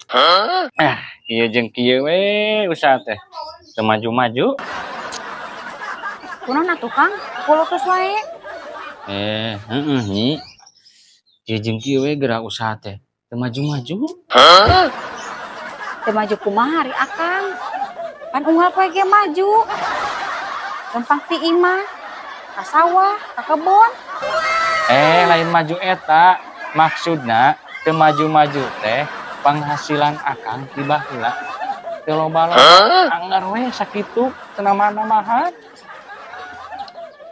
Ah, kieu jeung kieu we usaha teh. Teu maju-maju. Kunaon atuh, Kang? Kulutus wae. Eh, heeh, Nyi. Kieu jeung kieu we gerak usaha teh. Teu maju-maju. Teu maju kumaha ari Akang? Pan unggal poe ge maju. Lempang ti imah, ka sawah, ka kebon. Eh, lain maju eta. Maksudna teu maju-maju teh penghasilan Akang ti baheula teu loba-loba, anggar we sakitu, teu nambah-nambahan.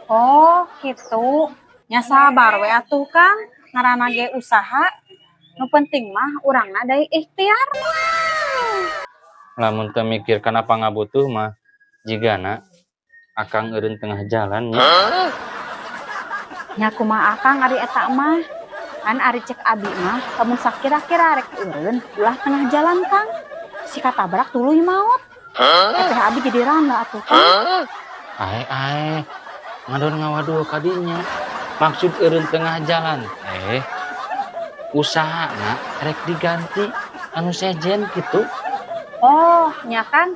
Oh, gitu. Nya sabar we atuh, Kang. Ngaranna ge usaha. Nu penting mah urangna deui ikhtiar. Lamun teu mikir kana pangabutuh mah, jigana Akang eureun tengah jalan, Nyi. Nya kumaha Akang ari eta mah? Kan ari cek abi mah, lamun sakira-kira rek eureun, ulah tengah jalan, Kang. Si katabrak tuluy maot. Teteh abi jadi randa atuh, Kang. Ae ae, ngadon ngawadul kadinya. Maksud eureun tengah jalan teh usahana rek diganti anu sejen gitu. Oh, nya Kang.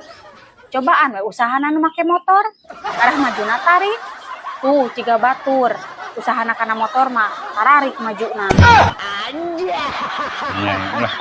Cobaan we usahana nu make motor. Arah majuna tarik. Tuh, ciga batur. Usahana kana motor mah tararik majuna. Nya lah.